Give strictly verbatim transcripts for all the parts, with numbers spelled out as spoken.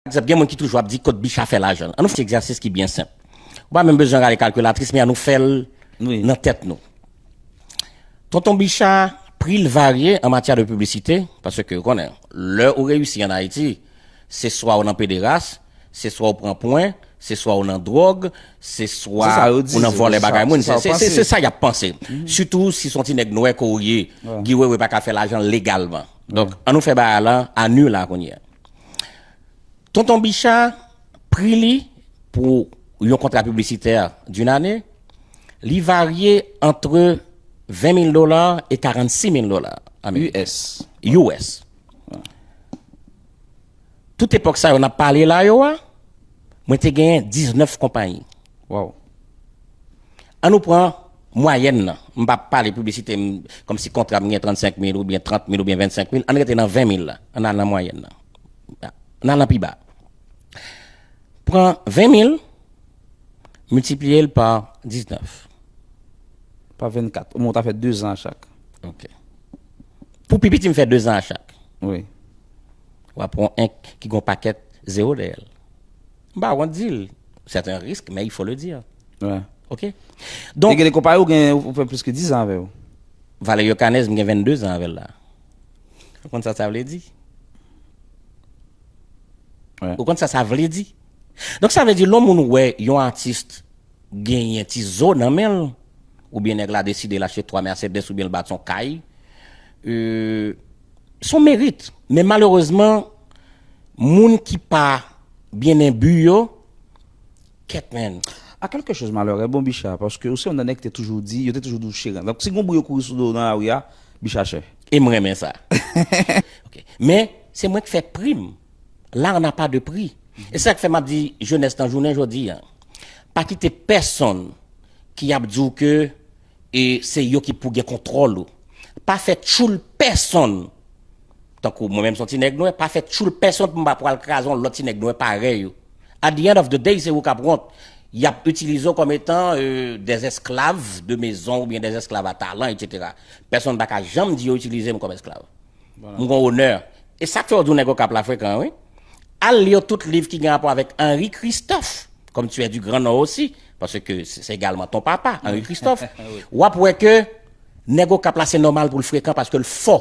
egzanp, gen moun ki toujou ap di kot Bicha fè lajan l. Ann nou fè yon ti egzèsis ki byen senp. Ou pa menm bezwen rale kalkilatris, men ann nou fè l nan tèt nou. Tonton Bicha, pri l varye an matyè de piblisite, paske ou konnen, lè ou reyisi ann Ayiti, se swa ou nan pederas, se swa ou pran pwen, se swa ou nan dwòg, se swa ou nan vòlè bagay moun. Se sa y ap panse. Sitou si se yon ti nèg nwè ke w ye, Guy Wewe pa ka fè lajan legalman. Donk, ann nou fè bagay la a nu la kounye a. Tonton Bicha, pri li pou yon kontra piblisitè d'une année, li varye antre ven mil dola e karannsis mil dola ameriken. U S. U S. Tout epòk sa yo n ap pale la yo a, mwen te genyen diznèf konpayi. Wow. Ann nou pran mwayèn nan. M p ap pale piblisite, m, kòmsi kontra m gen trannsenk mil oubyen trant mil oubyen vennsenk mil. Ann rete nan ven mil la. Ann al nan mwayèn nan. Ann al nan pi ba. Pran ven mil, miltipliye l pa diznèf. Pa vennkat. Omwen, ou ta fè dezan a chak. Ok. Pou pi piti, m fè dezan a chak. Wi. W ap pran yon enk ki gon pakèt zewo dèyè l. M pa wont di l. C'est un risque, mais il faut le dire. Wi. Ok? Donk, e gen de konpayi ou gen, ou fè plis ke dizan avè yo. Valerio Canez, m gen venndezan avè l la. Ou konn sa sa vle di? Wi. Ou konn sa sa vle di? Donk, sa vle di, lè yon moun wè yon atis genyen ti zo nan men l, oubyen nèg la deside l achte twa Mercedes oubyen l bati yon kay, euh, se yon merit. Men malerezman, moun ki pa byen enbi yo, kèt, man. A quelque chose malheureux, bon, Bicha, paske ou se yon nèg ki te toujou di, yo te toujou di w cheran. Donk, si gon bri yo kouri sou do w nan lari a, Bicha chè. E m renmen sa. Ok. Men, se mwen ki fè pri m. L'art n'a pas de prix. E sa k fè m ap di jenès nan jounen jodi a, pa kite pèsonn ki ap di w ke e se yo ki pou gen kontwòl ou. Pa fè tchoul pèsonn. Tankou mwen menm se yon ti nèg nwè, pa fè tchoul pèsonn pou m pa pral kraze yon lòt ti nèg nwè parèy ou. At the end of the day, se ou k ap wont. Y ap itilize w kòm etan, euh, des esclaves de maison oubyen des esclaves à talent, et cetera. Pèsonn pa ka janm di yo itilize m kòm esklav. M gon onè. E sa k fè w di w nèg Okap la frekan, wi. Al li tout liv ki gen rapò avèk Henri Christophe, comme tu es du Grand Nord aussi, parce que c'est également ton papa, Henri Christophe. Wi. W ap wè ke nèg Okap la se nòmal pou l frekan paske l fò.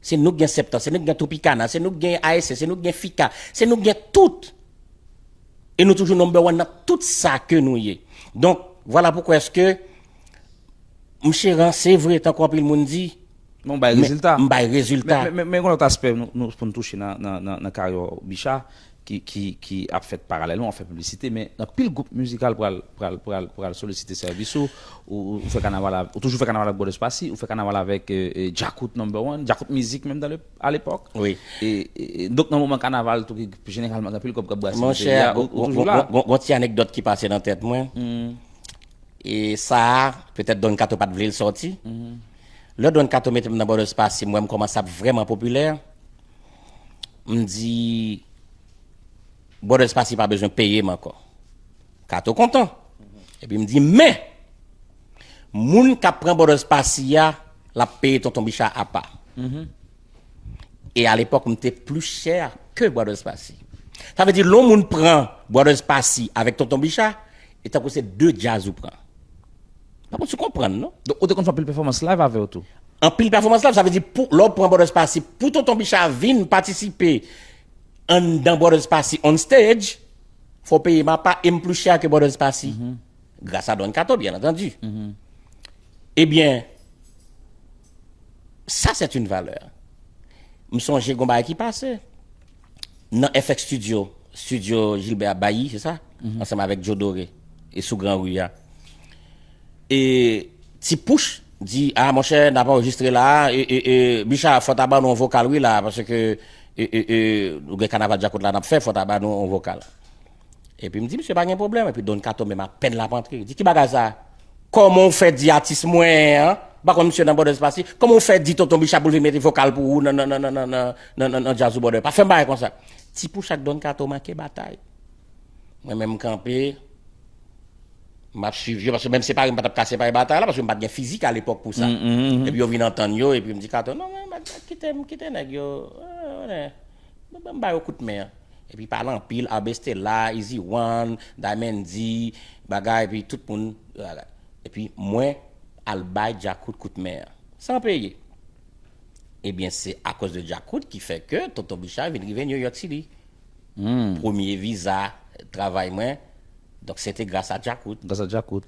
Se nou k gen Septan, se nou k gen Tropicana, se nou k gen A S C, se nou k gen Fika, se nou k gen tout. E nou toujou number one nan tout sa ke nou ye. Donk, vwala poukwa èske m cheran, se vre, tankou anpil moun di, men m bay rezilta. Men, men, men, men gen lòt aspè nou, nou, pou n touche nan, nan, nan, nan karyè Bicha, ki, ki, ki ap fèt paralèlman, w ap fè piblisite, men anpil gwoup mizikal pral, pral, pral, pral solisite sèvis ou, ou, ou fè kanaval av-, ou toujou fè kanaval avèk Brothers Passy, ou fè kanaval avèk, euh, euh, Djakout number one, Djakout Mizik menm dans le, à l'époque. Wi. E, e, e, donk nan moman kanaval tou ki jeneralman gen anpil kòb k ap brase nan peyi a, ou, ou toujou la. Gon, gon, gon ti anekdòt ki pase nan tèt mwen. E sa a, petèt Don Kato pa t vle l sòti. Lè Don Kato mete m nan Brothers Passy, m wè m kòmanse ap vrèman popilè. M di, Brothers Passy pa bezwen peye m ankò. Kato kontan. Epi m di, men, moun k ap pran Brothers Passy a, l ap peye Tonton Bicha apa. E alepòk, m te pli chè ke Brothers Passy. Sa vle di, lè yon moun pran Brothers Passy avèk Tonton Bicha, e tankou se de djaz ou pran. Pa konn si w konprann, non? Donk, ou te konn fè anpil pèfòmans live avè yo tou? Anpil pèfòmans live, sa vle di, pou, lè w pran Brothers Passy, pou Tonton Bicha vin patisipe anndan Brothers Passy on stage, fò w peye m apa, e m pli chè ke Brothers Passy. Gras a Don Kato, byen antandi. Ebyen, sa, c'est une valeur. M sonje gon bagay ki pase nan F X Studio, studio Gilbert Bailly, se sa? Ansanm avèk Joe Doré, e sou Gran Ri a. E Ti Pouch di, a, monchè, n ap anrejistre la, e, e, e, Bicha, fò ta ban nou yon vokal, wi, la, paske, e, e, e, nou gen kanaval Djakout la n ap fè, fò ta ban nou yon vokal. Epi m di, misye pa gen pwoblèm. Epi Don Kato menm apèn l ap antre, li di, ki bagay sa? Kòman w fè di atis mwen an? M pa konn misye nan Brothers Passy. Kòman w fè di Tonton Bicha pou l vin mete vokal pou ou nan, nan, nan djaz ou, brother? Pa fè m bagay konsa. Ti Pouch ak Don Kato manke batay. Mwen menm m kanpe, m ap swiv yo, paske menm separe m pa t ap ka separe batay la, paske m pa t gen fizik alepòk pou sa. Epi yo vin antann yo, epi m di Kato, non, men, kite m, kite nèg yo, eh, ban m ba yo kout men an. Epi pale anpil, Abbé Stella, Easy One, Diamond D, bagay, epi tout moun, bagay. Epi mwen al bay Djakout kout men an, san peye. Ebyen, se akoz de Djakout ki fè ke Tonton Bicha vin rive New York City. Premye viza travay mwen, donk se te gras a Djakout. Gras a Djakout.